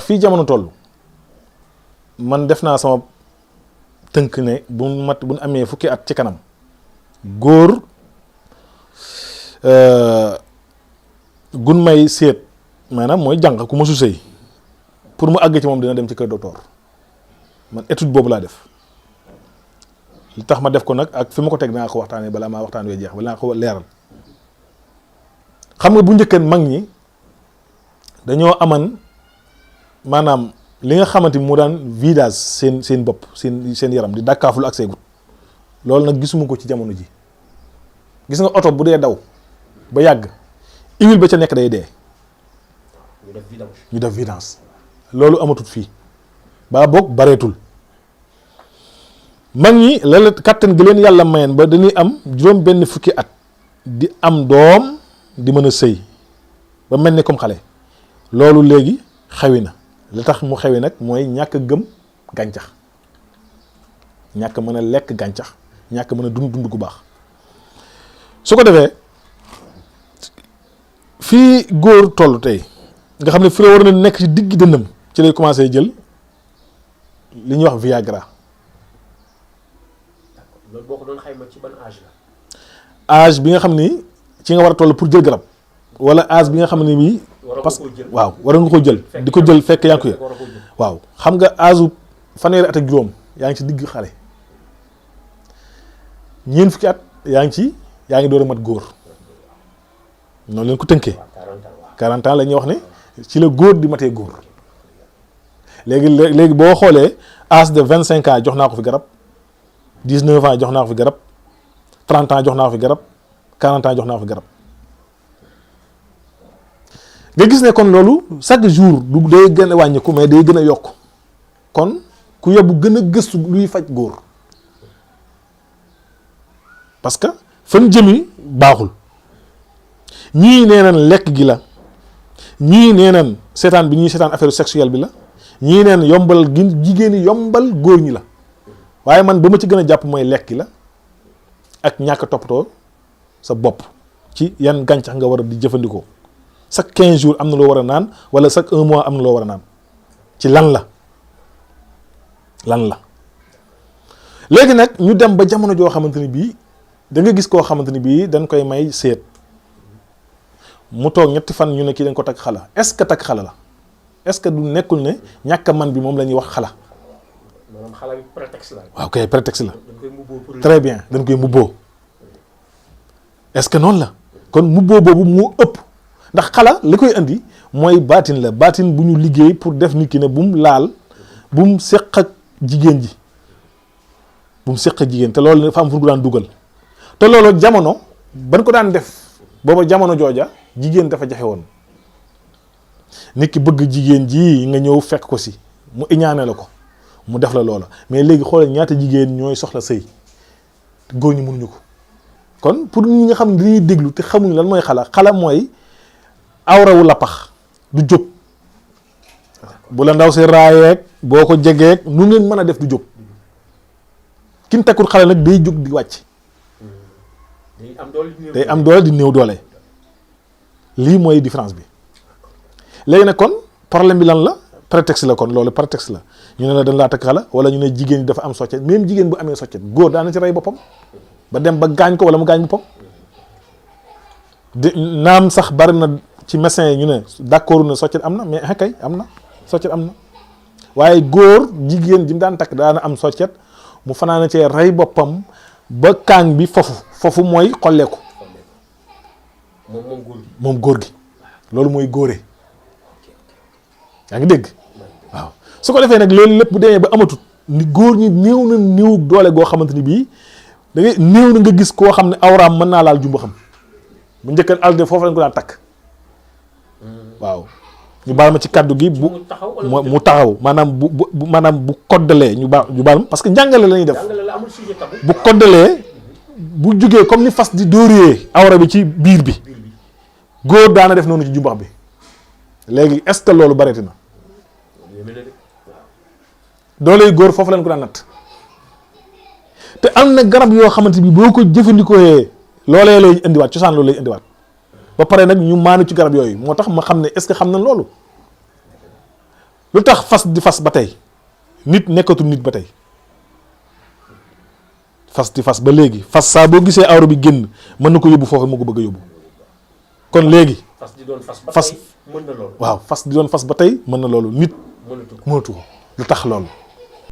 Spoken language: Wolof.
fii jamono toll man def naa sama tënk ne bu amee fukki at ci kanam góor gun may seet maanaam mooy jànq ku mësu sëy pour mu àgg ci moom dina dem ci kër docteur man étude boobu laa def li tax ma def ko nag ak fi ma ko teg naa ko waxtaanee balaa maa waxtaan wee jeex balaa ko leeral xam nga bu njëkkeen mag ñi dañoo aman maanaam li nga xamante ni mu daan vidage seen bopp seen yaram di dàkkaaful ak seegut loolu nag gisuma ko ci jamono ji gis nga oto bu dee daw ba yàgg huile ba ca nekk day dee ñu def vidange loolu amatut fii baa boog bareetul mag ñi la kàttan gi leen yàlla mayeen ba dañuy am juróom benn fukki at di am doom di mën a sëy ba mel ni comme xale loolu léegi xewi na li tax mu xewi nag mooy ñàkk gëm gàncax ñàkk mën a lekk gàncax ñàkk mën a dund gu baax su ko defee fii góor toll tey nga xam ne fi la war na nekk ci digg dënnam ci lay commencé jël li ñuy wax Viagra. loolu boo ko doon xayma ci ban âge la. âge bi nga xam ni ci nga war a toll pour jël garab wala âge bi nga xam ne bii. parce que waaw war nga ko jël di ko jël fekk yaa ngi ko waaw xam nga âge fanweeri at ak juróom yaa ngi ci digg xale ñeent fukki at yaa ngi door a mat góor noonu leen ko tënkee 40 ans la ñuy wax ne ci la góor di matee góor léegi boo xoolee âge de 25 ans jox naa ko fi garab 19 ans jox naa ko fi garab 30 ans jox naa ko fi garab 40 ans jox naa ko fi garab nga gis ne kon loolu chaque jour du day gën a wàññiku mais day gën a yokk kon ku yóbbu gën a gëstu luy faj góor parce que fan jëmi baaxul ñii nee nañ lekk gi la ñii nee nañ seetaan bi ñuy seetaan affaire sexuelle bi la ñii neen yombal gi jigéen ñi yombal góor ñi la waaye man ba ma ci gën a jàpp mooy lekk gi la ak ñàkk toppatoo sa bopp ci yan gàncax nga war a di jëfandikoo chaque 15 jours am na loo war a naan wala chaque 1 mois am na loo war a naan ci lan la léegi nag ñu dem ba jamono joo xamante ni bii da nga gis koo xamante ni bii dañ koy may seet mu toog ñetti fan ñu ne kii dañ ko takk xala est-ce que takk xala la est-ce que du nekkul ne ñàkk man bi moom la ñuy wax xala. maanaam xala bi prétexte la. waaw kay prétexte la. dañ koy mbubboo très bien dañ koy mbubboo est-ce que noonu la kon mbubboo boobu moo ëpp ndax xala li koy andi mooy baatin la baatin bu ñu liggéey pour def nit ki ne bu mu laal bu mu seq ak jigéen ji bu mu seq ak jigéen te loolu dafa am fu mu daan dugal te loolu jamono ban ko daan def booba jamono jooja jigéen dafa jafe woon nit ki bëgg jigéen ji nga ñëw fekk ko si mu iñaane la ko mu def la loola mais léegi xoolal ñaata jigéen ñooy soxla sëy góor ñi mënuñu ko kon pour ñi nga xam ne dañuy déglu te xamuñ lan mooy xala mooy awrawu lappax du jóg bu la ndaw si raayeeg boo ko jegeeg nu ngeen mën a def du jóg kin takkul xale nag day jóg di wàcc day am doole di néew doole lii mooy différence bi léegi nag kon problème bi lan la prétexte la kon loolu prétexte la ñu ne la dañ laa takk xala wala ñu ne jigéen ñi dafa am soccet même jigéen bu amee soccet góor daana ci rey boppam ba dem ba gaañ ko wala mu gaañ boppam di naam sax bari na ci médecin yi ñu ne d'accord na soccet am na mais kay am na soccet am na waaye góor jigéen ji mu daan takk daana am soccet mu fanaana cee rey boppam ba kaañ bi foofu mooy xolleeku moom góor gi loolu mooy góore yaa ngi dégg waaw su ko defee nag loolu lépp bu demee ba amatut ni góor ñi néew na néew doole goo xamante ni bii da ngay néew na nga gis koo xam ne awraam mën naa laal jumba xam bu njëkkan alde foofu lañ ko daan takk waaw ñu baal ma ci kaddu gi bu mu taxaw maanaam bu koddalee ñu baal ma parce que njàngale la ñuy def bu koddalee bu jugee comme ni fas di dóoree awra bi ci biir bi góor daana def noonu ci jumbax bi léegi est-ce que loolu bareeti na dooley góor foofu lañ ko daan natt te am na garab yoo xamante bi boo ko jëfandikoo loolee lay indiwaat cosaan loolu lay indiwaat ba pare nag ñu maanu ci garab yooyu moo tax ma xam ne est-ce que xam nañ loolu lu tax fas di fas ba tey nit nekkatul nit ba tey fas di fas ba léegi fas saa boo gisee awra bi génn mën na ko yóbbu foofu mu ko bëgg a yóbbu kon léegi fas di doon fas ba fas tey mën na loolu. waaw fas di doon fas ba tey mën na loolu nit mënatu ko. mënatu ko lu tax loolu